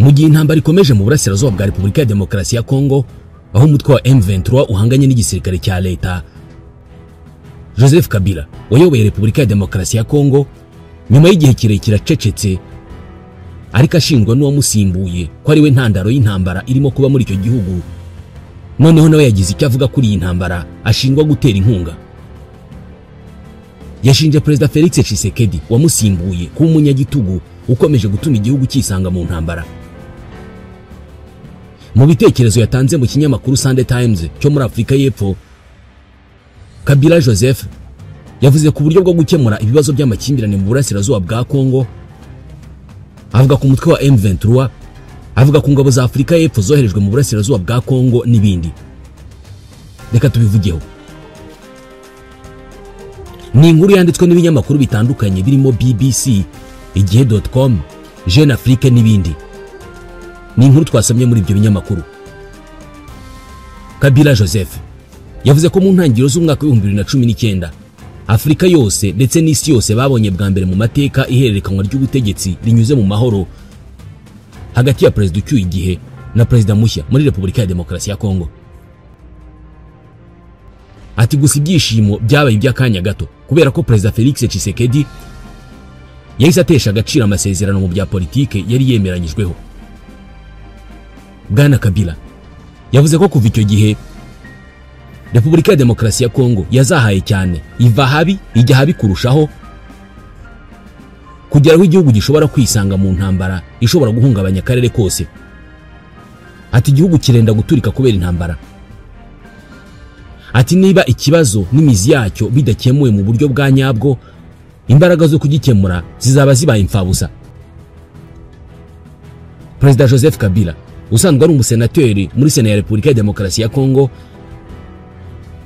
Mu gihe intambara ikomeje mu burasirazuba bwa Repubulika ya Demokarasi ya Kongo, aho umutwe wa M23 uhanganye n'igisirikare cya leta, Joseph Kabila wayoboye Repubulika ya Demokarasi ya Kongo nyuma y'igihe kirekire acecetse, ariko ashinjwa n'uwamusimbuye ko ari we ntandaro y'intambara irimo kuba muri icyo gihugu. Noneho nawe yagize icyo avuga kuri iyi ntambara ashinjwa gutera inkunga. Yashinje Perezida Felix Tshisekedi wamusimbuye kuba umunyagitugu ukomeje gutuma igihugu cyisanga mu ntambara. Mu bitekerezo yatanze mu kinyamakuru Sunday Times cyo muri Afurika y'Epfo, Kabila Joseph yavuze ku buryo bwo gukemura ibibazo by'amakimbirane mu burasirazuba bwa Kongo, avuga ku mutwe wa M23, avuga ku ngabo za Afurika y'Epfo zoherejwe mu burasirazuba bwa Kongo n'ibindi. Reka tubivugeho. Ni inkuru yanditswe n'ibinyamakuru bitandukanye birimo BBC, Igihe.com, Jeune Afrique n'ibindi. Ni inkuru twasomye muri ibyo binyamakuru. Kabila Joseph yavuze ko mu ntangiriro z'umwaka wa 2019 Afurika yose ndetse n'isi yose babonye bwa mbere mu mateka ihererekanwa ry'ubutegetsi rinyuze mu mahoro hagati ya Perezida ucyuye igihe na Perezida mushya muri Repubulika ya Demokarasi ya Kongo. Ati gusa ibyishimo byabaye iby'akanya gato kubera ko Perezida Felix Tshisekedi yahise atesha agaciro amasezerano mu bya politike yari yemeranyijweho. Bwana Kabila yavuze ko kuva icyo gihe Repubulika ya Demokarasi ya Kongo yazahaye cyane, iva habi ijya habi kurushaho, kugera aho igihugu gishobora kwisanga mu ntambara ishobora guhungabanya akarere kose. Ati igihugu kirenda guturika kubera intambara. Ati niba ikibazo n'imizi yacyo bidakemuwe mu buryo bwa nyabwo, imbaraga zo kugikemura zizaba zibaye imfabusa. Perezida Joseph Kabila usanzwe ari umusenateri muri Sena ya Repubulika ya Demokarasi ya Kongo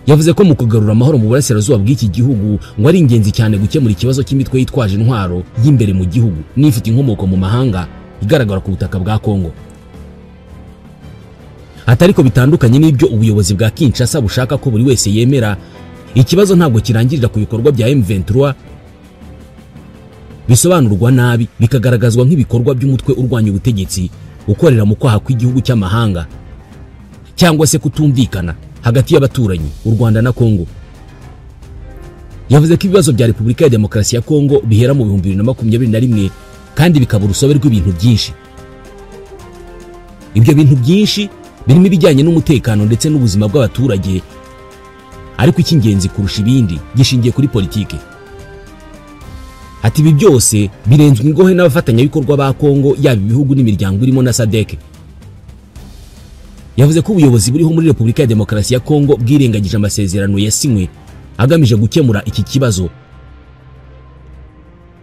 yavuze ko mu kugarura amahoro mu burasirazuba bw'iki gihugu ngo ari ingenzi cyane gukemura ikibazo cy'imitwe yitwaje intwaro y'imbere mu gihugu n'ifite inkomoko mu mahanga igaragara ku butaka bwa Kongo. Atariko bitandukanye n'ibyo ubuyobozi bwa Kinshasa bushaka ko buri wese yemera, ikibazo ntabwo kirangirira ku bikorwa bya M23 bisobanurwa nabi bikagaragazwa nk'ibikorwa by'umutwe urwanya ubutegetsi ukorera mu kwaha kw'igihugu cy'amahanga, cyangwa se kutumvikana hagati y'abaturanyi u Rwanda na Kongo. Yavuze ko ibibazo bya Repubulika ya Demokarasi ya Kongo bihera mu 2021 kandi bikaba urusobe rw'ibintu byinshi. Ibyo bintu byinshi birimo ibijyanye n'umutekano ndetse n'ubuzima bw'abaturage, ariko icy'ingenzi kurusha ibindi gishingiye kuri politike. Ati ibi byose birenzwe ingohe n'abafatanyabikorwa ba Kongo, yaba ibihugu n'imiryango irimo na SADC. Yavuze ko ubuyobozi buriho muri Repubulika ya Demokarasi ya Kongo bwirengagije amasezerano yasinywe agamije gukemura iki kibazo.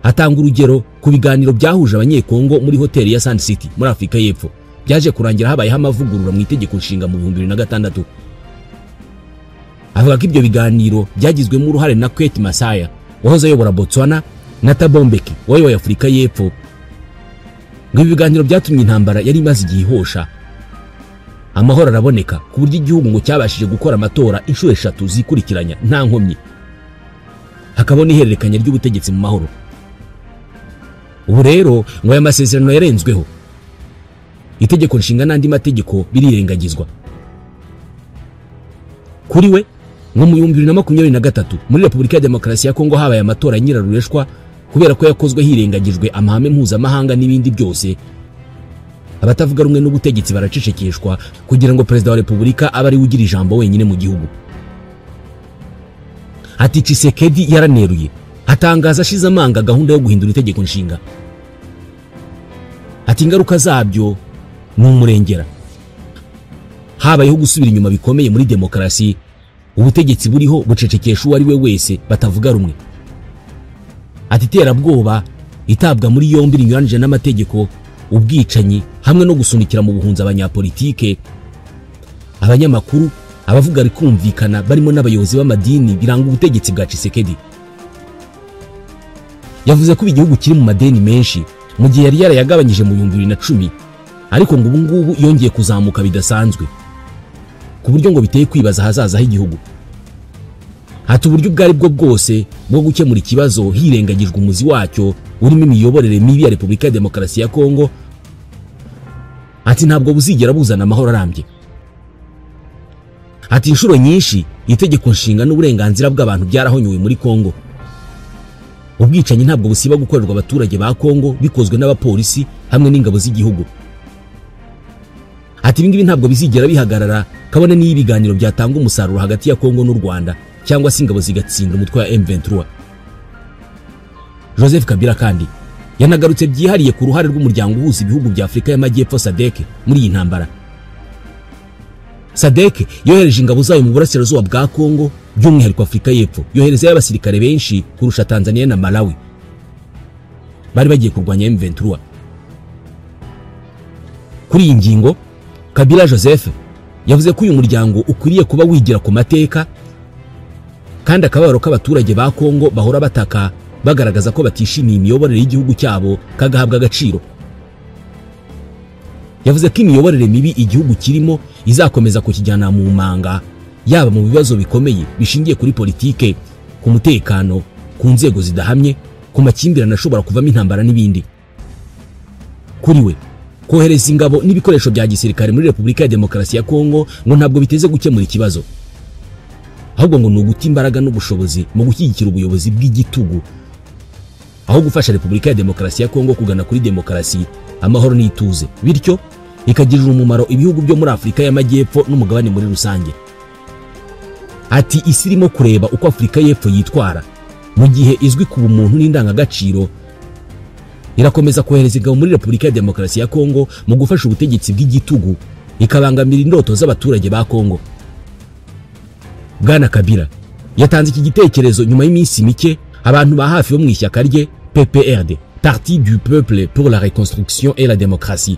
Atanga urugero ku biganiro byahuje abanyekongo muri hoteli ya Sun City muri Afurika y'Epfo, byaje kurangira habayeho amavugurura mu itegeko nshinga mu 2006. Avuga ko ibyo biganiro byagizwemo uruhare na Kwet Masaya wahoze ayobora Botswana na Thabo Mbeki wayoboye Afurika y'Epfo. Ngo ibi biganiro byatumye intambara yari imaze igihe ihosha, amahoro araboneka ku buryo igihugu ngo cyabashije gukora amatora inshuro 3 zikurikiranya nta nkomyi, hakabona ihererekanya ry'ubutegetsi mu mahoro. Ubu rero ngo aya masezerano yarenzweho, itegeko nshinga n'andi mategeko birirengagizwa. Kuri we ngo mu 2023 muri Repubulika ya Demokarasi ya Kongo habaye amatora nyirarureshwa kubera ko yakozwe hirengagijwe amahame mpuzamahanga n'ibindi byose. Abatavuga rumwe n'ubutegetsi baracecekeshwa kugira ngo Perezida wa Repubulika abe ari ugira ijambo wenyine mu gihugu. Ati Tshisekedi yaraneruye atangaza ashize amanga gahunda yo guhindura itegeko nshinga. Ati ingaruka zabyo ni umurengera. Habayeho gusubira inyuma bikomeye muri demokarasi, ubutegetsi buriho bucecekesha uwo ari we wese batavuga rumwe. Ati iterabwoba, itabwa muri yombi rinyuranije n'amategeko, ubwicanyi hamwe no gusunikira mu buhunzi abanyapolitike, abanyamakuru, abavuga rikumvikana barimo n'abayobozi b'amadini biranga ubutegetsi bwa Tshisekedi. Yavuze ko igihugu kiri mu madeni menshi mu gihe yari yarayagabanyije mu 2010, ariko ngo ubu ngubu yongeye kuzamuka bidasanzwe ku buryo ngo biteye kwibaza ahazaza h'igihugu. Ati uburyo ubwo ari bwo bwose bwo gukemura ikibazo hirengagijwe umuzi wacyo urimo imiyoborere mibi ya Repubulika ya Demokarasi ya Kongo Ati ntabwo buzigera buzana amahoro arambye. Ati inshuro nyinshi itegeko nshinga n'uburenganzira bw'abantu byarahonyowe muri Kongo. Ubwicanyi ntabwo busiba gukorerwa abaturage ba Kongo bikozwe n'abapolisi hamwe n'ingabo z'igihugu. Ati ibingibi ntabwo bizigera bihagarara kabone n'iyo ibiganiro byatanga umusaruro hagati ya Kongo n'u Rwanda cyangwa se ingabo zigatsinda umutwe wa M23. Joseph Kabila kandi yanagarutse byihariye ku ruhare rw'umuryango uhuza ibihugu bya Afurika y'Amajyepfo SADC muri iyi ntambara. SADC yohereje ingabo zayo mu burasirazuba bwa Kongo, by'umwihariko Afurika y'Epfo, yoherezayo abasirikare benshi kurusha Tanzania na Malawi bari bagiye kurwanya M23. Kuri iyi ngingo Kabila Joseph yavuze ko uyu muryango ukwiriye kuba wigira ku mateka kandi akababaro k'abaturage ba Kongo bahora bataka bagaragaza ko batishimiye imiyoborere y'igihugu cyabo kagahabwa agaciro. Yavuze ko imiyoborere mibi igihugu kirimo izakomeza kukijyana mu manga, yaba mu bibazo bikomeye bishingiye kuri politike, ku mutekano, ku nzego zidahamye, ku makimbirane ashobora kuvamo intambara n'ibindi. Kuri we, kohereza ingabo n'ibikoresho bya gisirikare muri Repubulika ya Demokarasi ya Kongo ngo ntabwo biteze gukemura ikibazo, ahubwo ngo ni uguta imbaraga n'ubushobozi mu gushyigikira ubuyobozi bw'igitugu aho gufasha Repubulika ya Demokarasi ya Kongo kugana kuri demokarasi, amahoro n'ituze, bityo ikagirira umumaro ibihugu byo muri Afurika y'Amajyepfo n'umugabane muri rusange. Ati isi irimo kureba uko Afurika y'Epfo yitwara mu gihe izwi ku bumuntu n'indangagaciro, irakomeza kohereza ingabo muri Repubulika ya Demokarasi ya Kongo mu gufasha ubutegetsi bw'igitugu, ikabangamira indoto z'abaturage ba Kongo. Bwana Kabila yatanze iki gitekerezo nyuma y'iminsi mike abantu ba hafi bo mu ishyaka rye PPRD, Parti du Peuple pour la Reconstruction et la Démocratie,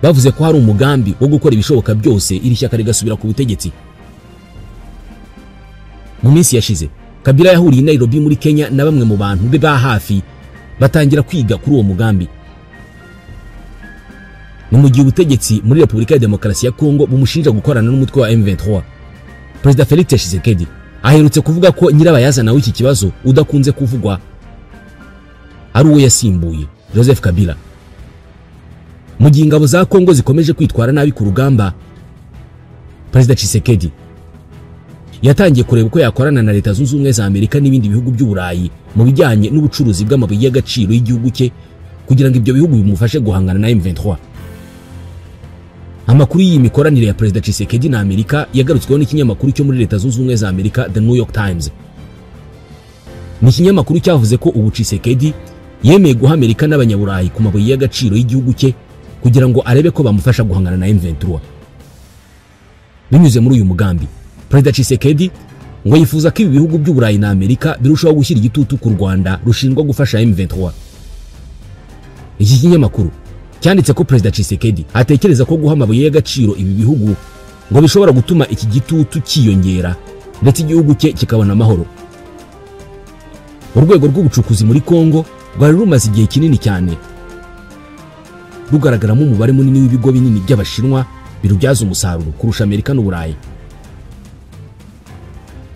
bavuze ko hari umugambi wo gukora ibishoboka byose iri shyaka rigasubira ku butegetsi. Mu minsi yashize Kabila yahuriye i Nairobi muri Kenya na bamwe mu bantu be ba hafi batangira kwiga kuri uwo mugambi. Ni mu gihe ubutegetsi muri Repubulika ya Demokarasi ya Kongo bumushinja gukorana n'umutwe wa M23. Perezida Felix Tshisekedi aherutse kuvuga ko nyirabayazana w'iki kibazo udakunze kuvugwa ari uwo yasimbuye, Joseph Kabila. Mu gihe ingabo za Kongo zikomeje kwitwara nabi ku rugamba, Perezida Tshisekedi yatangiye kureba uko yakorana na Leta Zunze Ubumwe za Amerika n'ibindi bihugu by'Uburayi mu bijyanye n'ubucuruzi bw'amabuye y'agaciro y'igihugu cye kugira ngo ibyo bihugu bimufashe guhangana na M23. Amakuru y'iyi mikoranire ya Perezida Tshisekedi na Amerika yagarutsweho n'ikinyamakuru cyo muri Leta Zunze Ubumwe za Amerika The New York Times. Ni ikinyamakuru cyavuze ko ubu Tshisekedi yemeye guha Amerika n'Abanyaburayi ku mabuye y'agaciro y'igihugu cye kugira ngo arebe ko bamufasha guhangana na M23. Binyuze muri uyu mugambi, Perezida Tshisekedi ngo yifuza ko ibi bihugu by'Uburayi na Amerika birushaho gushyira igitutu ku Rwanda rushinjwa gufasha M23. Iki kinyamakuru cyanditse ko Perezida Tshisekedi atekereza ko guha amabuye y'agaciro ibi bihugu ngo bishobora gutuma iki gitutu cyiyongera ndetse igihugu cye kikabona amahoro. Urwego rw'ubucukuzi muri Kongo rwari rumaze igihe kinini cyane rugaragaramo umubare munini w'ibigo binini by'Abashinwa birubyaza umusaruro kurusha Amerika n'Uburayi.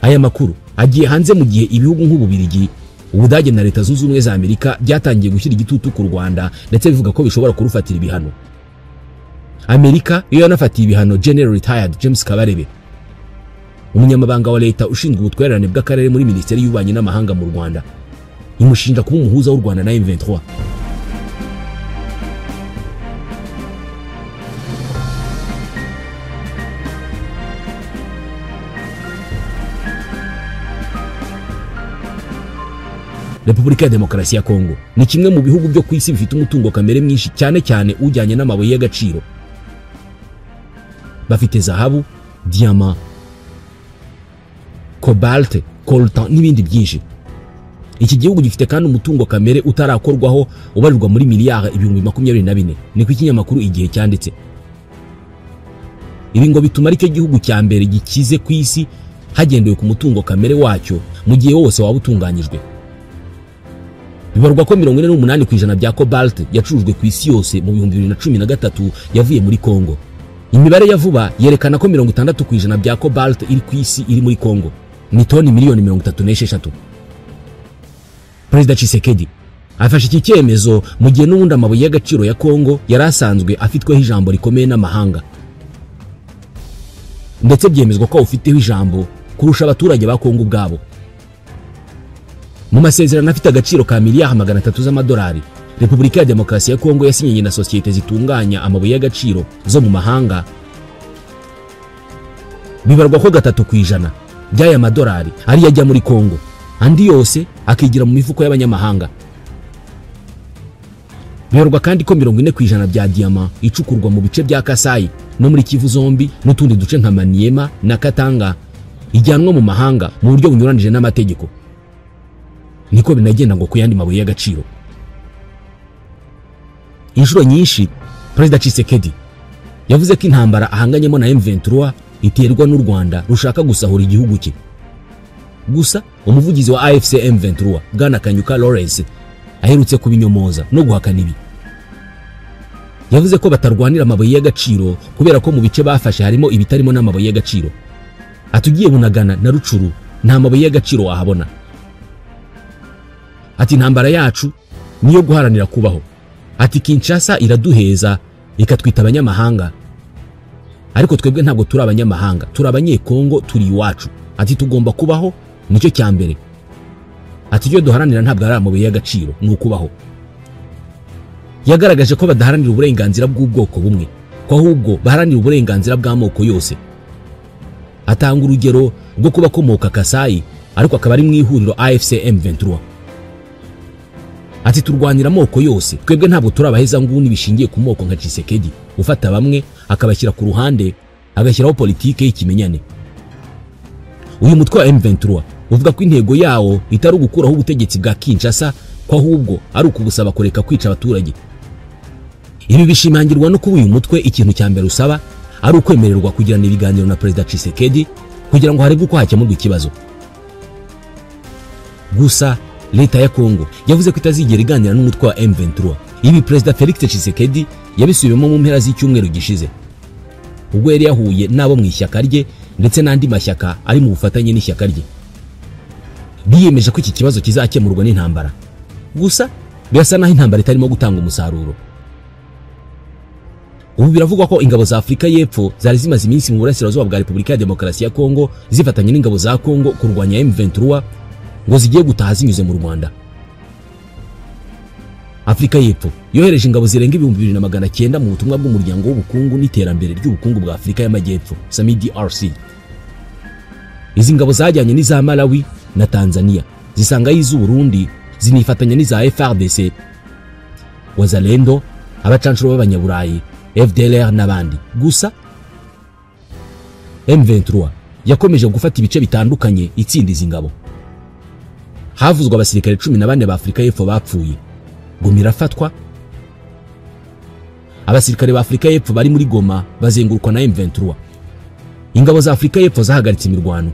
Aya makuru agiye hanze mu gihe ibihugu nk'Ububirigi, Ubudage na Leta Zunze Ubumwe za Amerika byatangiye gushyira igitutu ku Rwanda ndetse bivuga ko bishobora kurufatira ibihano. Amerika yo yanafatiye ibihano General Retired James Kabarebe, umunyamabanga wa leta ushinzwe ubutwererane bw'akarere muri Minisiteri y'Ububanyi n'Amahanga mu Rwanda, imushinja kuba umuhuza w'u Rwanda na M23. Repubulika ya Demokarasi ya Kongo ni kimwe mu bihugu byo ku isi bifite umutungo kamere mwinshi cyane cyane ujyanye n'amabuye y'agaciro. Bafite zahabu, diamant, cobalt, coltan n'ibindi byinshi. Iki gihugu gifite kandi umutungo kamere utarakorwaho ubarirwa muri miliyari 2024, niko ikinyamakuru Igihe cyanditse. Ibi ngo bituma aricyo gihugu cya mbere gikize ku isi hagendewe ku mutungo kamere wacyo mu gihe wose waba utunganyijwe. Bibarwa ko 48% bya cobalt yacurujwe ku isi yose mu 2013 yavuye muri Kongo. Imibare ya vuba yerekana ko 60% bya cobalt iri ku isi iri muri Kongo, ni toni miliyoni 36. Perezida Tshisekedi Afashe iki cyemezo mu gihe n'ubundi amabuye y'agaciro ya Kongo yari asanzwe afitweho ijambo rikomeye n'amahanga, ndetse byemezwa ko awufiteho ijambo kurusha abaturage ba Kongo ubwabo. Mu masezerano afite agaciro ka miliyari 300 z'amadolari, Repubulika ya Demokarasi ya Kongo yasinyanye na sosiyete zitunganya amabuye y'agaciro zo mu mahanga, bibarwa ko 3% by'aya madolari ari yajya muri Kongo, andi yose akigira mu mifuko y'abanyamahanga. Bibarwa kandi ko 40% bya diyama icukurwa mu bice bya Kasai no muri Kivu zombi n'utundi duce nka Maniema na Katanga ijyanwa mu mahanga mu buryo bunyuranije n'amategeko. Niko binagenda ngo kuyandi mabuye y'agaciro. Inshuro nyinshi Perezida Tshisekedi yavuze ko intambara ahanganyemo na M23 iterwa n'u Rwanda rushaka gusahura igihugu cye. Gusa umuvugizi wa AFC M23 Bwana Kanyuka Lawrence aherutse kubinyomoza no guhakana ibi. Yavuze ko batarwanira amabuye y'agaciro kubera ko mu bice bafashe harimo ibitarimo n'amabuye y'agaciro. Atugiye Bunagana na Rucuru nta mabuye y'agaciro wahabona. Ati intambara yacu niyo guharanira kubaho. Ati Kinshasa iraduheza ikatwita abanyamahanga, ariko twebwe ntabwo turi abanyamahanga, turi abanyekongo, turi iwacu. Ati tugomba kubaho, nicyo cya mbere. Ati ibyo duharanira ntabwo ari amabuye y'agaciro, ni ukubaho. Yagaragaje ko badaharanira uburenganzira bw'ubwoko bumwe, ko ahubwo baharanira uburenganzira bw'amoko yose. Atanga urugero rwo kuba akomoka Kasai ariko akaba ari mu ihuriro AFC M23. Ati turwanira amoko yose, twebwe ntabwo turi abaheza nguni bishingiye ku moko nka Tshisekedi ufata bamwe akabashyira ku ruhande agashyiraho politike y'ikimenyane. Uyu mutwe wa M23 uvuga ko intego yawo itari ugukuraho ubutegetsi bwa Kinshasa, ko ahubwo ari ukubusaba kureka kwica abaturage. Ibi bishimangirwa no kuba uyu mutwe ikintu cya mbere usaba ari ukwemererwa kugirana ibiganiro na Perezida Tshisekedi kugira ngo harebwe uko hakemurwa ikibazo. Gusa leta ya Kongo yavuze ko itazigera iganira n'umutwe wa M23. Ibi Perezida Felix Tshisekedi yabisubiyemo mu mpera z'icyumweru gishize, ubwo yari yahuye n'abo mu ishyaka rye ndetse n'andi mashyaka ari mu bufatanye n'ishyaka rye. Biyemeje ko iki kibazo kizakemurwa n'intambara. Gusa birasa naho intambara itarimo gutanga umusaruro. Ubu biravugwa ko ingabo za Afurika y'Epfo zari zimaze iminsi mu burasirazuba bwa Repubulika ya Demokarasi ya Kongo zifatanya n'ingabo za Kongo kurwanya M23 ngo zigiye gutaha zinyuze mu Rwanda. Afurika y'Epfo yohereje ingabo zirenga 2900 mu butumwa bw'umuryango w'ubukungu n'iterambere ry'ubukungu bwa Afurika y'Amajyepfo SAMIDRC. Izi ngabo zajyanye n'iza Malawi na Tanzania, zisanga iz'u Burundi, zinifatanya n'iza FARDC, Wazalendo, abacanshuro b'abanyaburayi, FDLR n'abandi. Gusa M23 yakomeje gufata ibice bitandukanye itsinda izi ngabo. Havuzwe abasirikare 14 ba Afurika y'Epfo bapfuye. Goma irafatwa. Abasirikare ba Afurika y'Epfo bari muri Goma bazengurukwa na M23. Ingabo za Afurika y'Epfo zahagaritse imirwano.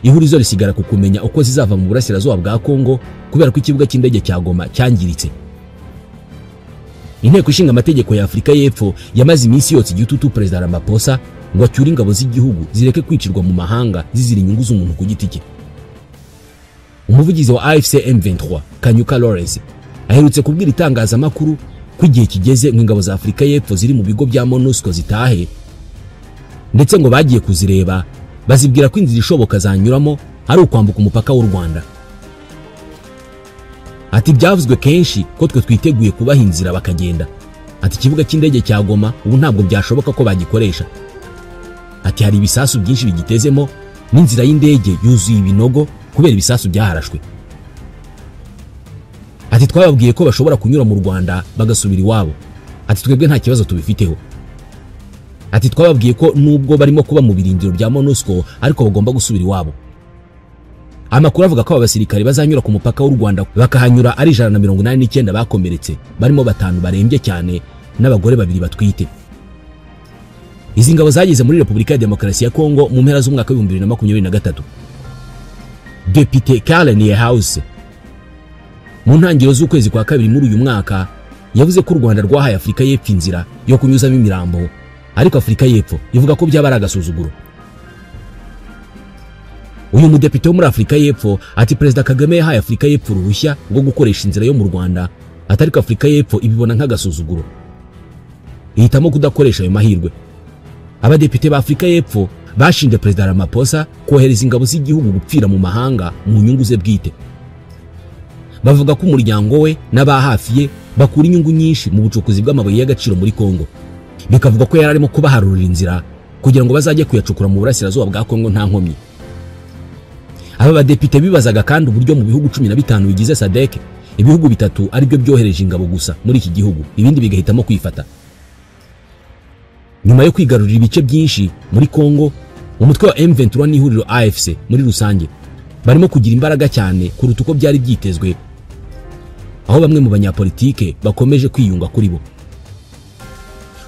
Ihurizo risigara ku kumenya uko zizava mu burasirazuba bwa Kongo kubera ko ikibuga cy'indege cya Goma cyangiritse. Inteko ishinga amategeko ya Afurika y'Epfo yamaze iminsi yose igitutu Perezida Ramaphosa ngo acyure ingabo z'igihugu zireke kwicirwa mu mahanga zizira inyungu z'umuntu ku giti cye. Umuvugizi wa AFC M23 Kanyuka Lawrence aherutse kubwira itangazamakuru ko igihe kigeze ngo ingabo za Afurika y'Epfo ziri mu bigo bya MONUSCO zitahe, ndetse ngo bagiye kuzireba bazibwira ko inzira ishoboka zanyuramo ari ukwambuka umupaka w'u Rwanda. Ati byavuzwe kenshi ko twe twiteguye kubaha inzira bakagenda. Ati ikibuga cy'indege cya Goma ubu ntabwo byashoboka ko bagikoresha. Ati hari ibisasu byinshi bigitezemo n'inzira y'indege yuzuye ibinogo kubera ibisasu byaharashwe. Ati twababwiye ko bashobora kunyura mu Rwanda bagasubira iwabo. Ati twebwe nta kibazo tubifiteho. Ati twababwiye ko nubwo barimo kuba mu birindiro bya MONUSCO ariko bagomba gusubira iwabo. Amakuru avuga ko abasirikare bazanyura ku mupaka w'u Rwanda bakahanyura ari 189 bakomeretse, barimo 5 barembye cyane n'abagore 2 batwite. Izi ngabo zageze muri Repubulika ya Demokarasi ya Kongo mu mpera z'umwaka wa 2023. Depite Karl Niehaus mu ntangiriro z'ukwezi kwa kabiri muri uyu mwaka yavuze ko u Rwanda rwahaye Afurika y'Epfo inzira yo kunyuzamo imirambo, ariko Afurika y'Epfo ivuga ko byaba ari agasuzuguro. Uyu mudepite wo muri Afurika y'Epfo ati Perezida Kagame yahaye Afurika y'Epfo uruhushya rwo gukoresha inzira yo mu Rwanda, atariko Afurika y'Epfo ibibona nk'agasuzuguro, ihitamo kudakoresha ayo mahirwe. Abadepite ba Afurika y'Epfo bashinje Perezida Ramaphosa kohereza ingabo z'igihugu gupfira mu mahanga mu nyungu ze bwite. Bavuga ko umuryango we n'aba hafi ye bakura inyungu nyinshi mu bucukuzi bw'amabuye y'agaciro muri Kongo, bikavuga ko yari arimo kubaharurira inzira kugira ngo bazajye kuyacukura mu burasirazuba bwa Kongo nta nkomyi. Aba badepite bibazaga kandi uburyo mu bihugu 15 bigize SADC, ibihugu bitatu ari byo byohereje ingabo gusa muri iki gihugu, ibindi bigahitamo kwifata. Nyuma yo kwigarurira ibice byinshi muri Kongo, umutwe wa M23 n'ihuriro AFC muri rusange barimo kugira imbaraga cyane kuruta uko byari byitezwe, aho bamwe mu banyapolitike bakomeje kwiyunga kuri bo.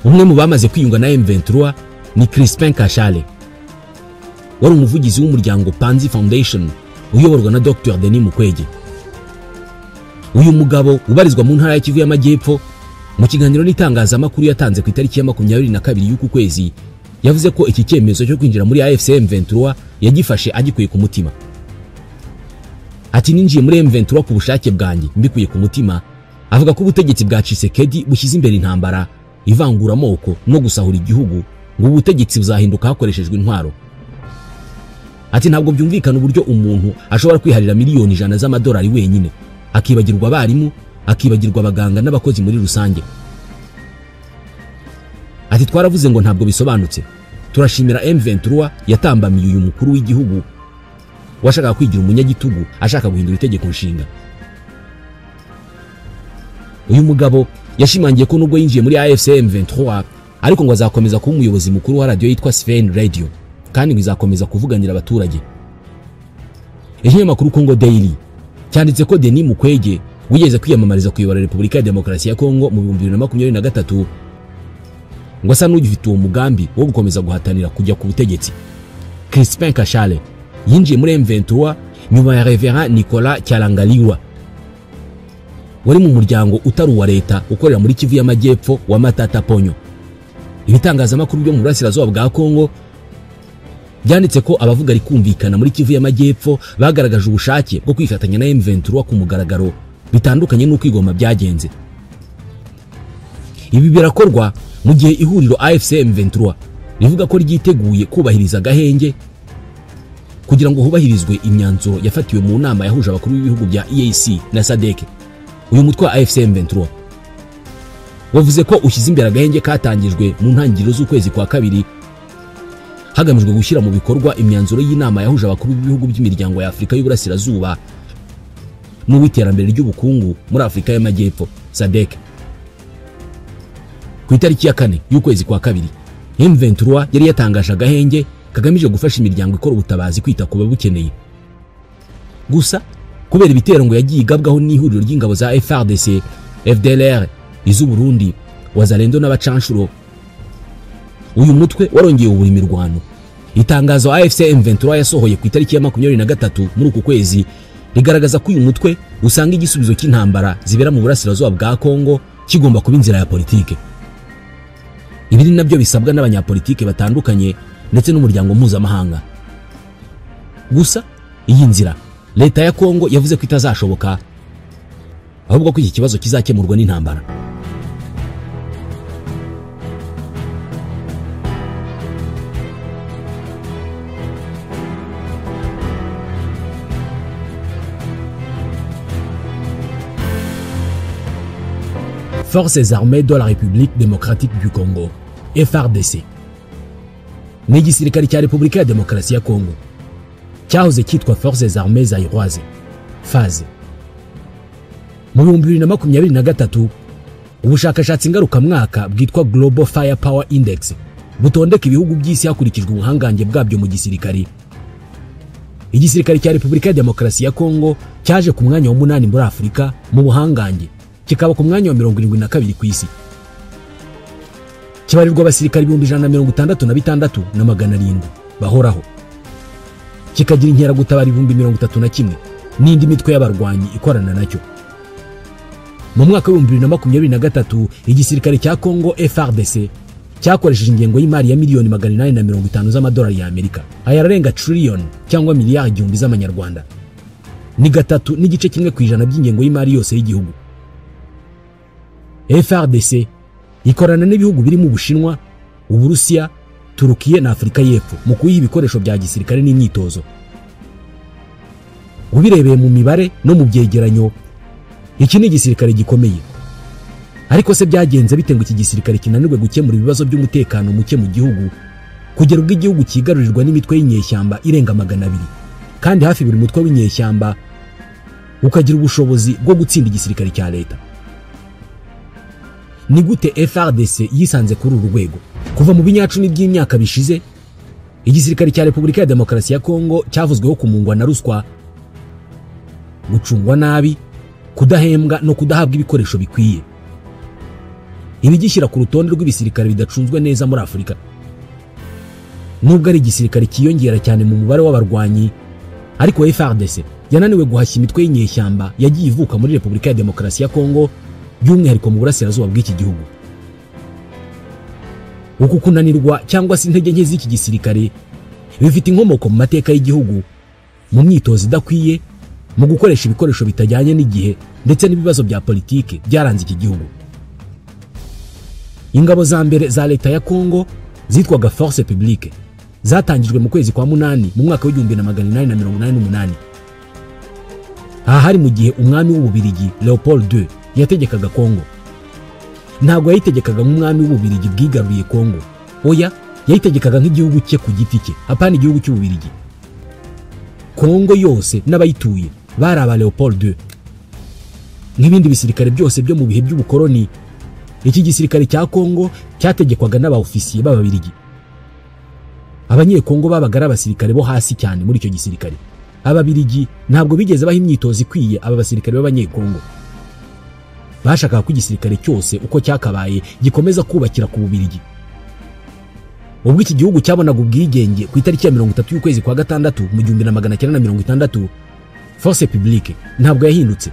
Umwe mu bamaze kwiyunga na M23 ni Crispin Kashale, wari umuvugizi w'umuryango Panzi Foundation uyoborwa na Dr Denis Mukwege. Uyu mugabo ubarizwa mu ntara ya Kivu y'Amajyepfo, mu kiganiro n'itangazamakuru yatanze ku itariki ya 22 y'uku kwezi, yavuze ko iki cyemezo cyo kwinjira muri AFC M23 yagifashe agikuye ku mutima. Ati ninjiye muri M23 ku bushake bwanjye mbikuye ku mutima. Avuga ko ubutegetsi bwa Tshisekedi bushyize imbere intambara, ivanguramoko no gusahura igihugu, ngo ubutegetsi buzahinduka hakoreshejwe intwaro. Ati ntabwo byumvikana uburyo umuntu ashobora kwiharira miliyoni 100 z'amadolari wenyine, akibagirwa abarimu, akibagirwa abaganga n'abakozi muri rusange. Ati twaravuze ngo ntabwo bisobanutse. Turashimira M23 yatambamiye uyu mukuru w'igihugu washakaga kwigira umunyagitugu ashaka guhindura itegeko nshinga. Uyu mugabo yashimangiye ko nubwo yinjiye muri AFC M23 ariko ngo azakomeza kuba umuyobozi mukuru wa radio yitwa Sven Radio, kandi ngo izakomeza kuvuganira abaturage. Ikinyamakuru Congo Daily cyanditse ko Denis Mukwege wigeze kwiyamamariza kuyobora Repubulika ya Demokarasi ya Kongo mu 2023 ngo asa n'ugifite uwo mugambi wo gukomeza guhatanira kujya ku butegetsi. Crispin Kashale yinjiye muri M23 nyuma ya Reverend Nicolas Kyalangaliwa wari mu muryango utari uwa leta ukorera muri Kivu y'Amajyepfo wa Matata Ponyo. Ibitangazamakuru byo mu burasirazuba bwa Kongo byanditse ko abavuga rikumvikana muri Kivu y'Amajyepfo bagaragaje ubushake bwo kwifatanya na M23 ku mugaragaro, bitandukanye n'uko igoma byagenze. Ibi birakorwa mu gihe ihuriro AFC M23 rivuga ko ryiteguye kubahiriza agahenge kugira ngo hubahirizwe imyanzuro yafatiwe mu nama yahuje abakuru b'ibihugu bya EAC na SADC. Uyu mutwe wa AFC M23 wavuze ko ushyize imbere agahenge katangijwe mu ntangiriro z'ukwezi kwa kabiri, hagamijwe gushyira mu bikorwa imyanzuro y'inama yahuje abakuru b'ibihugu by'imiryango ya Afurika y'Uburasirazuba n'uw'iterambere ry'ubukungu muri Afurika y'Amajyepfo SADC. Ku itariki ya 4 y'ukwezi kwa kabiri, M23 yari yatangaje agahenge kagamije gufasha imiryango ikora ubutabazi kwita ku babukeneye. Gusa kubera ibitero ngo yagiye igabwaho n'ihuriro ry'ingabo za FARDC, FDLR, iz'u Burundi, Wazalendo n'abacanshuro, uyu mutwe warongeye ubura imirwano. Itangazo AFC M23 yasohoye ku itariki ya 23 muri uku kwezi rigaragaza ko uyu mutwe usanga igisubizo cy'intambara zibera mu burasirazuba bwa Kongo kigomba kuba inzira ya politike. Ibi ni nabyo bisabwa n'abanyapolitike batandukanye ndetse n'umuryango mpuzamahanga. Gusa iyi nzira leta ya Kongo yavuze ko itazashoboka, ahubwo ko iki kibazo kizakemurwa n'intambara. Forces armées de la République démocratique du Congo, FARDC, ni igisirikare cya Repubulika ya Demokarasi ya Kongo cyahoze cyitwa Forces armées zaïroises, FAZ. Mu 2023 ubushakashatsi ngarukamwaka bwitwa Global Firepower Index butondeka ibihugu by'isi hakurikijwe ubuhangange bwabyo mu gisirikare. Igisirikare cya Repubulika ya Demokarasi ya Kongo cyaje ku mwanya wa 8 muri Afurika mu buhangange, kikaba ku mwanya wa 72 ku isi. Kibarirwa abasirikare 166,700 bahoraho, kikagira inkeragutabara 31,000 n'indi mitwe y'abarwanyi ikorana nacyo. Mu mwaka wa 2023 igisirikare cya Kongo FARDC Cyakoresheje ingengo y'imari ya miliyoni 850 z'amadolari ya Amerika, aya ararenga trillion cyangwa miliyari 1000 z'amanyarwanda. Ni 3.1% by'ingengo y'imari yose y'igihugu. FARDC ikorana n'ibihugu birimo Ubushinwa, Uburusiya, Turukiye na Afurika y'Epfo mu kuyiha ibikoresho bya gisirikare n'imyitozo. Ubirebeye mu mibare no mu byegeranyo, iki ni igisirikare gikomeye. Ariko se byagenze bite ngo iki gisirikare kinanirwe gukemura ibibazo by'umutekano muke mu gihugu, kugera ubwo igihugu kigarurirwa n'imitwe y'inyeshyamba irenga 200, kandi hafi buri mutwe w'inyeshyamba ukagira ubushobozi bwo gutsinda igisirikare cya leta? Ni gute FARDC yisanze kuri uru rwego? Kuva mu binyacumi by'imyaka bishize, igisirikare cya Repubulika ya Demokarasi ya Kongo cyavuzweho kumungwa na ruswa, gucungwa nabi, kudahembwa no kudahabwa ibikoresho bikwiye. Ibi gishyira ku rutonde rw'ibisirikare bidacunzwe neza muri Afurika. Nubwo ari igisirikare cyiyongera cyane mu mubare w'abarwanyi, ariko FARDC yananiwe guhashya imitwe y'inyeshyamba yagiye ivuka muri Repubulika ya Demokarasi ya Kongo, by'umwihariko mu burasirazuba bw'iki gihugu. Uku kunanirwa cyangwa se intege nke z'iki gisirikare bifite inkomoko mu mateka y'igihugu, mu myitozo idakwiye, mu gukoresha ibikoresho bitajyanye n'igihe, ndetse n'ibibazo bya politike byaranze iki gihugu. Ingabo za mbere za leta ya Kongo zitwaga Force Publique zatangijwe mu kwezi kwa 8 mu mwaka w'1888. Aha hari mu gihe umwami w'Ububirigi Leopold II yategekaga Kongo. Ntabwo yayitegekaga nk'umwami w'Ububirigi bwigaruriye Kongo. Oya, yayitegekaga nk'igihugu cye ku giti cye, apana igihugu cy'Ububirigi. Kongo yose n'abayituye bari aba Leopold II. Nk'ibindi bisirikare byose byo mu bihe by'ubukoloni, iki gisirikare cya Kongo cyategekwaga n'abaofisiye b'Ababirigi. Abanyekongo babaga ari abasirikare bo hasi cyane muri icyo gisirikare. Ababirigi ntabwo bigeze baha imyitozo ikwiye aba basirikare b'Abanyekongo. Bashakaga ko igisirikare cyose uko cyakabaye gikomeza kubakira ku Bubirigi. Ubwo iki gihugu cyabonaga ubwigenge ku itariki ya 30 y'ukwezi kwa 6 mu 1960, Force Publique ntabwo yahindutse.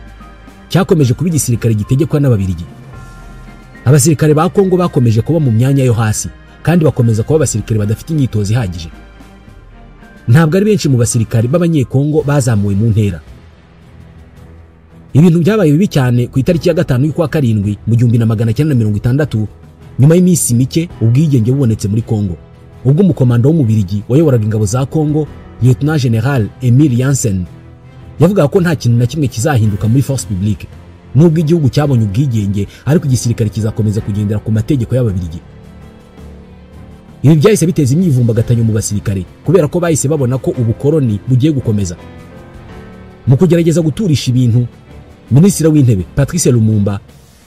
Cyakomeje kuba igisirikare gitegekwa n'Ababirigi. Abasirikare ba Kongo bakomeje kuba mu myanya yo hasi, kandi bakomeza kuba abasirikare badafite imyitozo ihagije. Ntabwo ari benshi mu basirikare b'Abanyekongo bazamuwe mu ntera. Ibintu byabaye bibi cyane ku itariki ya 5 y'ukwa 7 mu 1960, nyuma y'iminsi mike ubwigenge bubonetse muri Kongo, ubwo umukomando w'Umubirigi wayoboraga ingabo za Kongo, Lieutenant General Emile Janssen, yavugaga ko nta kintu na kimwe kizahinduka muri Force Publique. Nubwo igihugu cyabonye ubwigenge, ariko igisirikare kizakomeza kugendera ku mategeko y'Ababirigi. Ibi byahise biteza imyivumbagatanyo mu basirikare, kubera ko bahise babona ko ubukoloni bugiye gukomeza. Mu kugerageza guturisha ibintu, Minisitiri w'Intebe Patrice Lumumba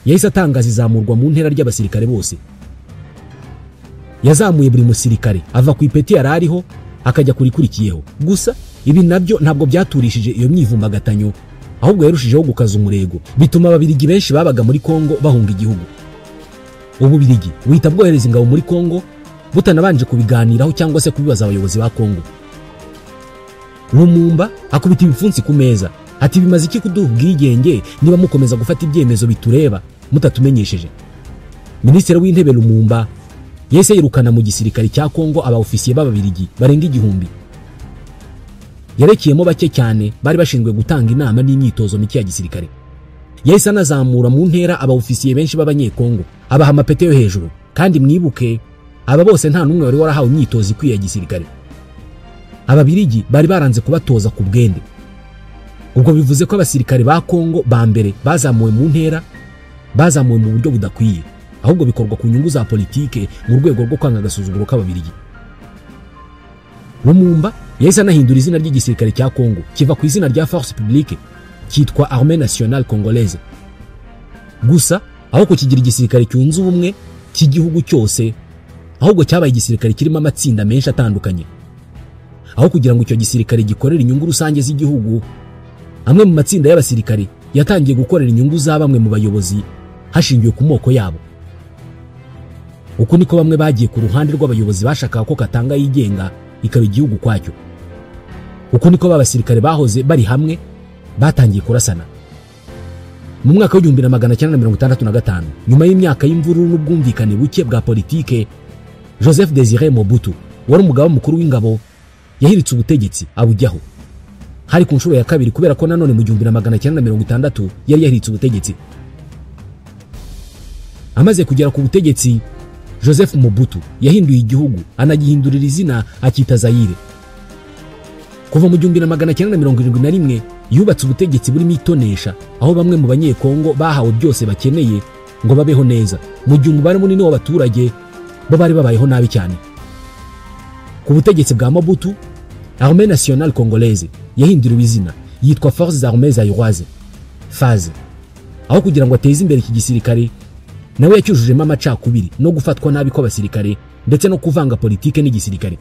yahise atangaza izamurwa mu ntera ry'abasirikare bose. Yazamuye buri musirikare ava ku ipeti yari ariho akajya kurikurikiyeho. Gusa ibi nabyo ntabwo byaturishije iyo myivumbagatanyo, ahubwo yarushijeho gukaza umurego, bituma Ababirigi benshi babaga muri Kongo bahunga igihugu. Ububirigi buhita bwohereza ingabo muri Kongo butanabanje kubiganiraho cyangwa se kubibaza abayobozi ba Kongo. Lumumba akubita ibipfunsi ku meza ati: bimaze iki kuduha ubwigenge niba mukomeza gufata ibyemezo bitureba mutatumenyesheje? Minisitiri w'Intebe Lumumba yahise yirukana mu gisirikare cya Kongo abaofisiye b'Ababirigi barenga 1000. Yarekeyemo bake cyane bari bashinzwe gutanga inama n'imyitozo mike ya gisirikare. Yahise anazamura mu ntera abaofisiye benshi b'Abanyekongo, abaha amapeti yo hejuru. Kandi mwibuke, aba bose nta n'umwe wari warahawe imyitozo ikwiye ya gisirikare. Ababirigi bari baranze kubatoza ku bwende. Ubwo bivuze ko abasirikare ba Kongo ba mbere bazamuwe mu ntera, bazamuwe mu buryo budakwiye, ahubwo bikorwa ku nyungu za politike mu rwego rwo kwanga agasuzuguro k'Ababirigi. Lumumba yahise anahindura izina ry'igisirikare cya Kongo, kiva ku izina rya Force Publique cyitwa Armée Nationale Congolaise. Gusa aho kukigira igisirikare cyunze ubumwe cy'igihugu cyose, ahubwo cyabaye igisirikare kirimo amatsinda menshi atandukanye. Aho kugira ngo icyo gisirikare gikorere inyungu rusange z'igihugu, amwe mu matsinda y'abasirikare yatangiye gukorera inyungu za bamwe mu bayobozi hashingiwe ku moko yabo. Uku niko bamwe bagiye ku ruhande rw'abayobozi bashakaga ko Katanga yigenga ikaba igihugu kwacyo. Uku niko babasirikare bahoze bari hamwe batangiye kurasana. Mu mwaka w'1965, nyuma y'imyaka y'imvururu n'ubwumvikane buke bwa politike, Joseph Desire Mobutu wari umugaba mukuru w'ingabo yahiritse ubutegetsi abujyaho. Hari ku nshuro ya kabiri kubera ko nanone mu 1960 yari yahiritse ubutegetsi. Amaze kugera ku butegetsi, Joseph Mobutu yahinduye igihugu anagihindurira izina akita Zaire. Kuva mu 1971 yubatse ubutegetsi burimo itonesha, aho bamwe mu banyekongo bahawe byose bakeneye ngo babeho neza, mu gihe umubare munini w'abaturage bo bari babayeho nabi cyane. Ku butegetsi bwa Mobutu, Armée Nationale Congolaise yahinduriwe izina yitwa Forces Armées Zaïroises FAZ. Aho kugira ngo ateze imbere iki gisirikare, nawe yacyujujemo amacakubiri no gufatwa nabi kw'abasirikare ndetse no kuvanga politike n'igisirikare.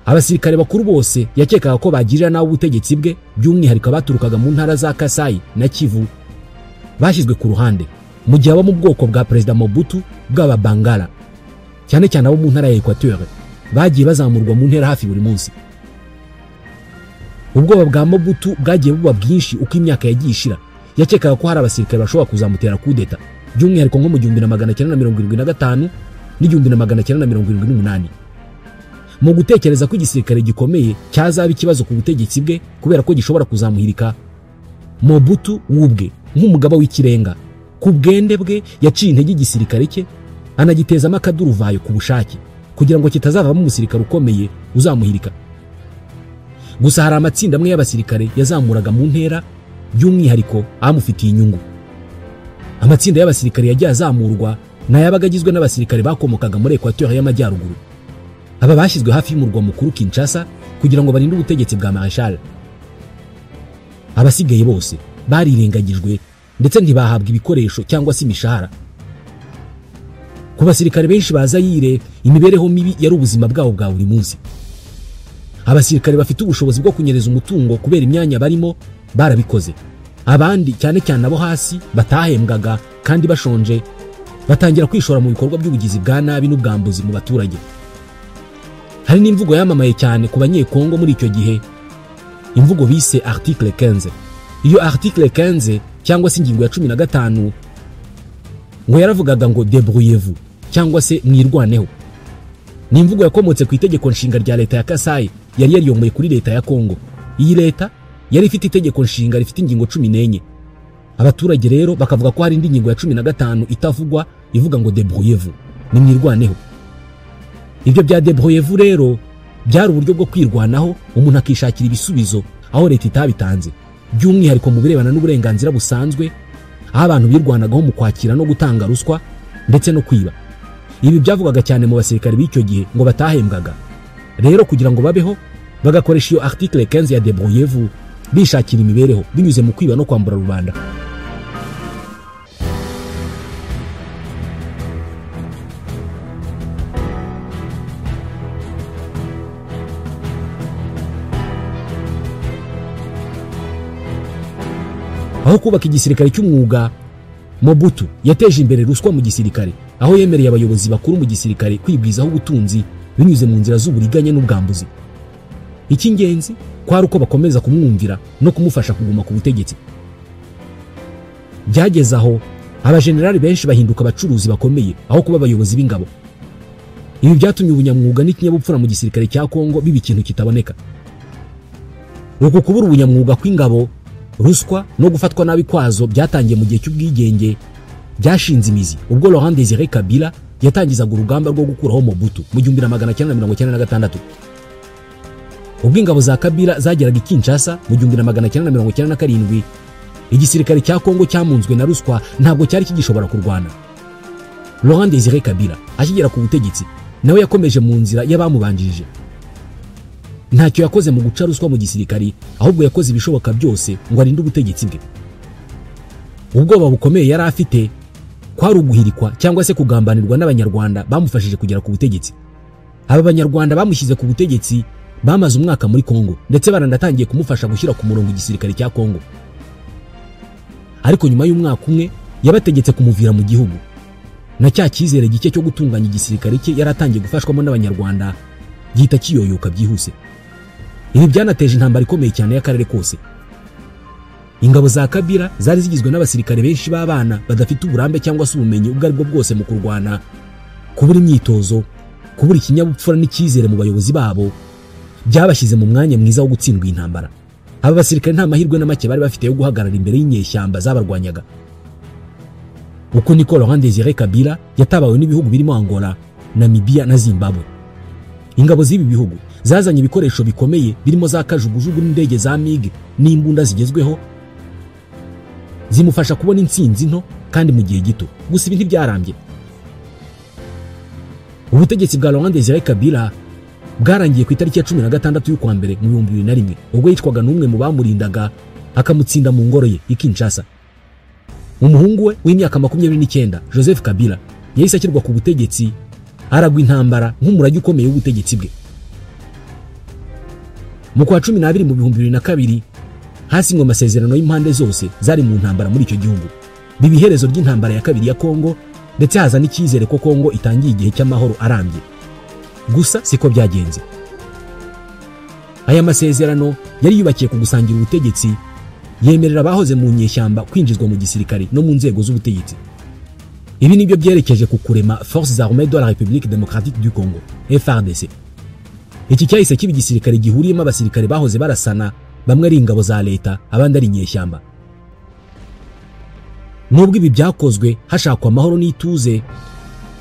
Abasirikare bakuru bose yakekaga ko bagirira nabi ubutegetsi bwe, by'umwihariko abaturukaga mu ntara za Kasai na Kivu, bashyizwe ku ruhande, mu gihe abo mu bwoko bwa Perezida Mobutu bw'aba Bangala, cyane cyane abo mu ntara ya Equateur, bagiye bazamurwa mu ntera hafi buri munsi. Ubwoba bwa Mobutu bwagiye buba bwinshi uko imyaka yagiye ishira. Yakekaga ko hari abasirikare bashobora kuzamutera kudeta, by'umwihariko nko mu 1975 n'1978. Mu gutekereza ko igisirikare gikomeye cyazaba ikibazo ku butegetsi bwe kubera ko gishobora kuzamuhirika, Mobutu wubwe nk'umugaba w'ikirenga ku bwende bwe yaciye intege igisirikare cye anagitezamo akaduruvayo ku bushake kugira ngo kitazavamo umusirikare ukomeye uzamuhirika. Gusa hari amatsinda amwe y'abasirikare yazamuraga mu ntera, by'umwihariko amufitiye inyungu. Amatsinda y'abasirikare yagiye azamurwa nayabaga agizwe n'abasirikare bakomokaga muri Equateur y'Amajyaruguru. Aba bashyizwe hafi y'umurwa mukuru Kinshasa kugira ngo barinde ubutegetsi bwa Marshal. Abasigaye bose barirengagijwe ndetse ntibahabwa ibikoresho cyangwa se imishahara. Ku basirikare benshi ba Zaire, imibereho mibi yari ubuzima bwabo bwa buri munsi. Abasirikare bafite ubushobozi bwo kunyereza umutungo kubera imyanya barimo barabikoze. Abandi cyane cyane abo hasi batahembwaga kandi bashonje batangira kwishora mu bikorwa by'ubugizi bwa nabi n'ubwambuzi mu baturage. Hari n'imvugo yamamaye cyane ku banyekongo muri icyo gihe, imvugo bise article 15. Iyo article 15 cyangwa se ingingo ya 15 ngo yaravugaga ngo débrouillez-vous cyangwa se mwirwaneho. Ni imvugo yakomotse ku itegeko nshinga rya leta ya Kasai yari yariyomboye kuri leta ya Kongo. Iyi leta yari ifite itegeko nshinga rifite ingingo 14. Abaturage rero bakavuga ko hari indi ngingo ya 15 itavugwa ivuga ngo débrouillez-vous, ni mwirwaneho. Ibyo bya débrouillez-vous rero byari uburyo bwo kwirwanaho, umuntu akishakira ibisubizo aho leta itabitanze, by'umwihariko mu birebana n'uburenganzira busanzwe, aho abantu birwanagaho mu kwakira no gutanga ruswa ndetse no kwiba. Ibi byavugaga cyane mu basirikare b'icyo gihe ngo batahembwaga. Rero kugira ngo babeho bagakoresha iyo article 15 ya débrouillez-vous bishakira imibereho binyuze mu kwiba no kwambura rubanda. Aho kubaka igisirikare cy'umwuga, Mobutu yateje imbere ruswa mu gisirikare, aho yemereye abayobozi bakuru mu gisirikare kwibwizaho ubutunzi binyuze mu nzira z'uburiganya n'ubwambuzi. Icy'ingenzi kwari uko bakomeza kumwumvira no kumufasha kuguma ku butegetsi. Byageze aho abajenerali benshi bahinduka abacuruzi bakomeye aho kuba abayobozi b'ingabo. Ibi byatumye ubunyamwuga n'ikinyabupfura mu gisirikare cya Kongo biba ikintu kitaboneka. Uku kubura ubunyamwuga kw'ingabo, ruswa no gufatwa nabi kwazo byatangiye mu gihe cy'ubwigenge, byashinze imizi ubwo Laurent Désiré Kabila yatangizaga urugamba rwo gukuraho Mobutu mu 1996. Ubwo ingabo za Kabila zageraga i Kinshasa mu 1997, igisirikare cya Kongo cyamunzwe na ruswa ntabwo cyari kigishobora kurwana. Laurent Désiré Kabila akigera ku butegetsi nawe yakomeje mu nzira y'abamubanjirije. Ntacyo yakoze mu guca ruswa mu gisirikari, ahubwo yakoze ibishoboka byose ngo arinde ubutegetsi bwe. Ubwoba bukomeye yari afite kwari uguhirikwa cyangwa se kugambanirwa n'abanyarwanda bamufashije kugera ku butegetsi. Aba banyarwanda bamushyize ku butegetsi bamaze umwaka muri Kongo ndetse baranatangiye kumufasha gushyira ku murongo igisirikare cya Kongo. Ariko nyuma y'umwaka umwe yabategetse kumuvira mu gihugu. Na cya cyizere gike cyo gutunganya igisirikare cye yaratangiye gufashwamo n'abanyarwanda gihita kiyoyoka byihuse. Ibi byanateje intambara ikomeye cyane y'akarere kose. Ingabo za Kabila zari zigizwe n'abasirikare benshi b'abana badafite uburambe cyangwa se ubumenyi ubwo aribwo bwose mu kurwana, Kubura imyitozo, kubura ikinyabupfura n'icyizere mu bayobozi babo byabashyize mu mwanya mwiza wo gutsindwa intambara. Aba basirikare nta mahirwe na make bari bafite yo guhagarara imbere y'inyeshyamba zabarwanyaga. Uko niko Laurent Désiré Kabila yatabawe n'ibihugu birimo Angola, Namibia na Zimbabwe. Ingabo z'ibi bihugu zazanye ibikoresho bikomeye birimo za kajugujugu n'indege za MiG n'imbunda zigezweho, zimufasha kubona intsinzi nto kandi mu gihe gito. Gusa ibi ntibyarambye. Ubutegetsi bwa Laurent Désiré Kabila bwarangiye ku itariki ya 16 y'ukwa mbere mu 2001, ubwo yicwaga n'umwe mu bamurindaga akamutsinda mu ngoro ye i Kinshasa. Umuhungu we w'imyaka 29 Joseph Kabila yahise ashyirwa ku butegetsi, aragwa intambara nk'umurage ukomeye w'ubutegetsi bwe. Mu kwa 12 mu 2002 hasinywe amasezerano y'impande zose zari mu ntambara muri icyo gihugu, biba iherezo ry'intambara ya kabiri ya Kongo, ndetse haza n'icyizere ko Kongo itangiye igihe cy'amahoro arambye. Gusa siko byagenze. Aya masezerano yari yubakiye ku gusangira ubutegetsi, yemerera abahoze mu nyeshyamba kwinjizwa mu gisirikare no mu nzego z'ubutegetsi. Ibi nibyo byerekeje ku kurema Forces Armées de la République Démocratique du Congo, FARDC. Iki cyahise kiba igisirikare gihuriyemo abasirikare bahoze barasana, bamwe ari ingabo za leta, abandi ari inyeshyamba. Nubwo ibi byakozwe hashakwa amahoro n'ituze,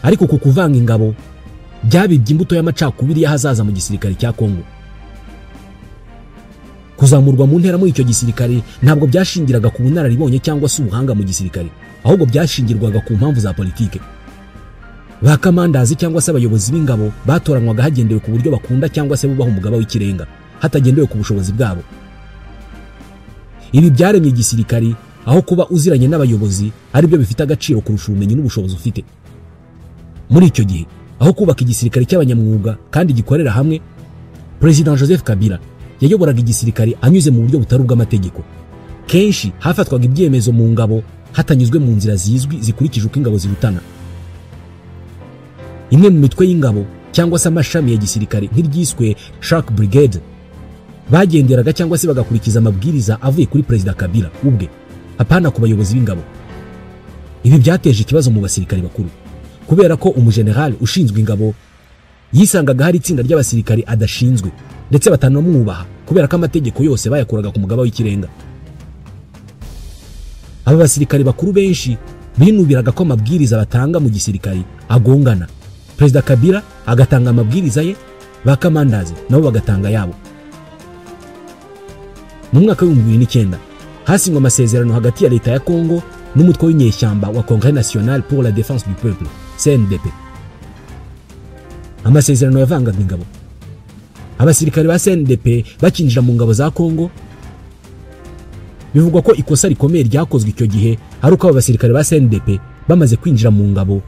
ariko ku kuvanga ingabo byabibye imbuto y'amacakubiri y'ahazaza mu gisirikare cya Kongo. Kuzamurwa mu ntera muri icyo gisirikare ntabwo byashingiraga ku bunararibonye cyangwa se ubuhanga mu gisirikare, ahubwo byashingirwaga ku mpamvu za politike. Ba kamandazi cyangwa se abayobozi b'ingabo batoranywaga hagendewe ku buryo bakunda cyangwa se bubaha umugaba w'ikirenga, hatagendewe ku bushobozi bwabo. Ibi byaremye igisirikare aho kuba uziranye n'abayobozi ari byo bifite agaciro kurusha ubumenyi n'ubushobozi ufite. Muri icyo gihe, aho kubaka igisirikare cy'abanyamwuga kandi gikorera hamwe, President Joseph Kabila yayoboraga igisirikare anyuze mu buryo butari ubw'amategeko. Kenshi hafatwaga ibyemezo mu ngabo hatanyuzwe mu nzira zizwi zikurikije uko ingabo zirutana. Imwe mu mitwe y'ingabo cyangwa se amashami ya gisirikare nk'iryiswe Shark Brigade bagenderaga cyangwa se bagakurikiza amabwiriza avuye kuri Perezida Kabila ubwe, hapana ku bayobozi b'ingabo. Ibi byateje ikibazo mu basirikare bakuru, kubera ko umugeneral ushinzwe ingabo yisangaga hari itsinda ry'abasirikare adashinzwe ndetse batanamwubaha, kubera ko amategeko yose bayakuraga ku mugaba w'ikirenga. Aba basirikare bakuru benshi binubiraga ko amabwiriza batanga mu gisirikare agongana. Perezida Kabila agatanga amabwiriza ye, ba kamandazi nabo bagatanga yabo. Mu mwaka wa 2009 hasinywe amasezerano hagati ya leta ya Kongo n'umutwe w'inyeshyamba wa Congrès National pour la Défense du Peuple, CNDP. Amasezerano yavangaga ingabo. Abasirikare ba CNDP bakinjira mu ngabo za Kongo. Bivugwa ko ikosa rikomeye ryakozwe icyo gihe ari uko aba basirikare ba CNDP bamaze kwinjira mu ngabo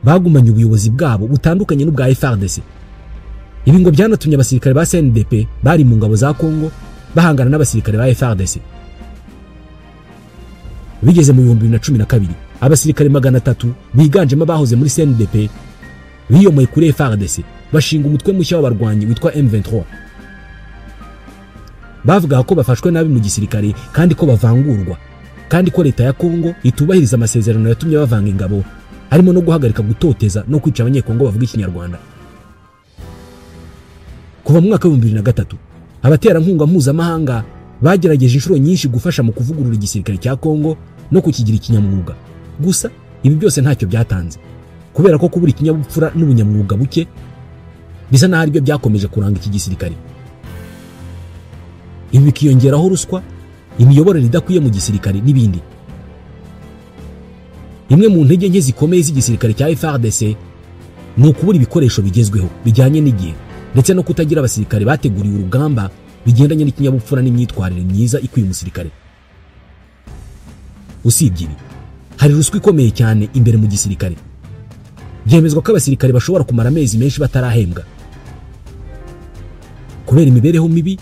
bagumanye ubuyobozi bwabo butandukanye n'ubwa FARDC. Ibi ngo byanatumye abasirikare ba CNDP bari mu ngabo za Kongo bahangana n'abasirikare ba FARDC. Bigeze mu 2012 abasirikare 300 biganjemo abahoze muri CNDP biyomoye kuri FARDC bashinga umutwe mushya w'abarwanyi witwa M23. Bavuga ko bafashwe nabi mu gisirikare kandi ko bavangurwa, kandi ko leta ya Kongo itubahiriza amasezerano yatumye bavanga ingabo, harimo no guhagarika gutoteza no kwica abanyekongo bavuga ikinyarwanda. Kuva mu mwaka wa 2003 abaterankunga mpuzamahanga bagerageje inshuro nyinshi gufasha mu kuvugurura igisirikare cya Kongo no kukigira ikinyamwuga. Gusa ibi byose ntacyo byatanze, kubera ko kubura ikinyabupfura n'ubunyamwuga buke bisa naho aribyo byakomeje kuranga iki gisirikare. Ibi bikiyongeraho ruswa, imiyoborere idakwiye mu gisirikare n'ibindi. Imwe mu ntege nke zikomeye z'igisirikare cya FARDC ni ukubura ibikoresho bigezweho bijyanye n'igihe, ndetse no kutagira abasirikare bateguriwe urugamba bigendanye n'ikinyabupfura n'imyitwarire myiza ikwiye umusirikare. Usibye ibi, hari ruswa ikomeye cyane imbere mu gisirikare. Byemezwa ko abasirikare bashobora kumara amezi menshi batarahembwa. Kubera imibereho mibi,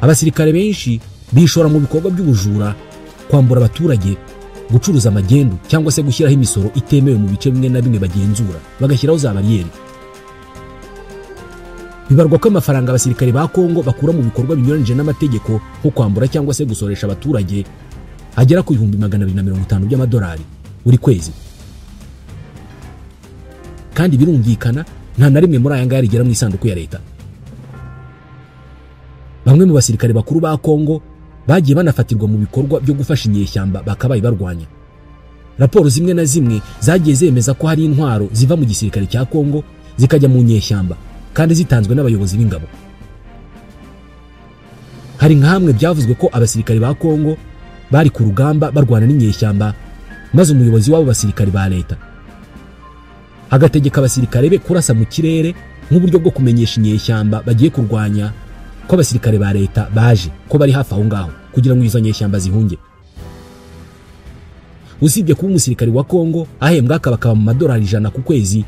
abasirikare benshi bishora mu bikorwa by'ubujura, kwambura abaturage, gucuruza amagendu cyangwa se gushyiraho imisoro itemewe mu bice bimwe na bimwe bagenzura, bagashyiraho za bariyeri. Bibarwa ko amafaranga abasirikare ba Kongo bakura mu bikorwa binyuranyije n'amategeko nko kwambura cyangwa se gusoresha abaturage agera ku 250,000 by'amadolari buri kwezi. Kandi birumvikana nta na rimwe muri aya ngaya rigera mu isanduku ya leta. Bamwe mu basirikare bakuru ba Kongo bagiye banafatirwa mu bikorwa byo gufasha inyeshyamba bakabaye barwanya. Raporo zimwe na zimwe zagiye zemeza ko hari intwaro ziva mu gisirikare cya Kongo zikajya mu nyeshyamba kandi zitanzwe n'abayobozi b'ingabo. Hari nka hamwe byavuzwe ko abasirikare ba Kongo bari ku rugamba barwana n'inyeshyamba, maze umuyobozi w'abo basirikare ba leta agategeka abasirikare be kurasa mu kirere nk'uburyo bwo kumenyesha inyeshyamba bagiye kurwanya ko abasirikare ba leta baje, ko bari hafi aho ngaho, kugira ngo izo nyeshyamba zihunge. Usibye kuba umusirikare wa Kongo ahembwa akabakaba mu madolari 100 ku kwezi,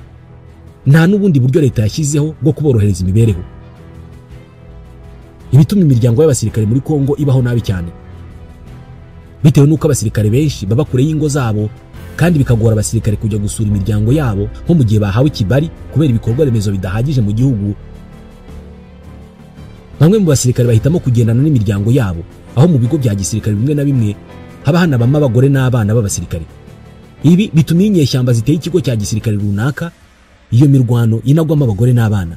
nta n'ubundi buryo leta yashyizeho bwo kuborohereza imibereho. Ibituma imiryango y'abasirikare muri Kongo ibaho nabi cyane, bitewe n'uko abasirikare benshi baba kure y'ingo zabo, kandi bikagora abasirikare kujya gusura imiryango yabo nko mu gihe bahawe ikibari kubera ibikorwa remezo bidahagije mu gihugu. Bamwe mu basirikare bahitamo kugendana n'imiryango yabo, aho mu bigo bya gisirikare bimwe na bimwe haba hanabamo abagore n'abana b'abasirikare. Ibi bituma inyeshyamba ziteye ikigo cya gisirikare runaka iyo mirwano inagwamo abagore n'abana.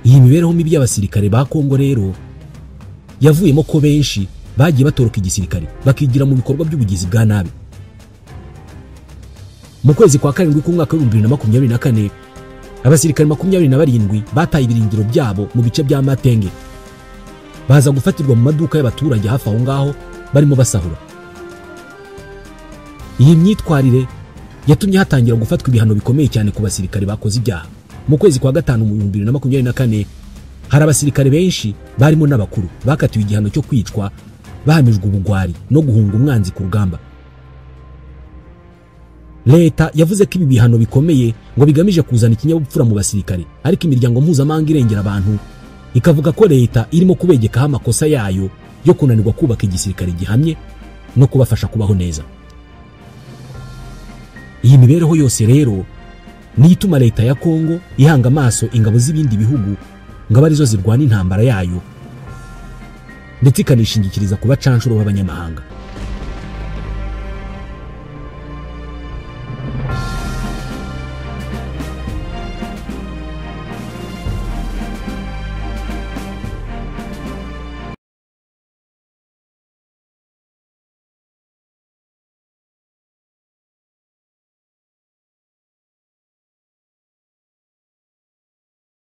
Iyi mibereho mibi y'abasirikare ba Kongo rero yavuyemo ko benshi bagiye batoroka igisirikare bakigira mu bikorwa by'ubugizi bwa nabi. Mu kwezi kwa karindwi k'umwaka wa 2024, abasirikare 27 bataye ibirindiro byabo mu bice bya Matenge, baza gufatirwa mu maduka y'abaturage hafi aho ngaho barimo basahura. Iyi myitwarire yatumye hatangira gufatwa ibihano bikomeye cyane ku basirikare bakoze ibyaha. Mu kwezi kwa gatanu mu 2024, hari abasirikare benshi barimo n'abakuru bakatiwe igihano cyo kwicwa bahamijwe ubugwari no guhunga umwanzi ku rugamba. Leta yavuze ko ibi bihano bikomeye ngo bigamije kuzana ikinyabupfura mu basirikare, ariko imiryango mpuzamahanga irengera abantu ikavuga ko leta irimo kubegekaho amakosa yayo yo kunanirwa kubaka igisirikare gihamye no kubafasha kubaho neza. Iyi mibereho yose rero niyo ituma leta ya Kongo ihanga amaso ingabo z'ibindi bihugu ngo abe arizo zirwana intambara yayo, ndetse ikanishingikiriza ku bacanshuro b'abanyamahanga.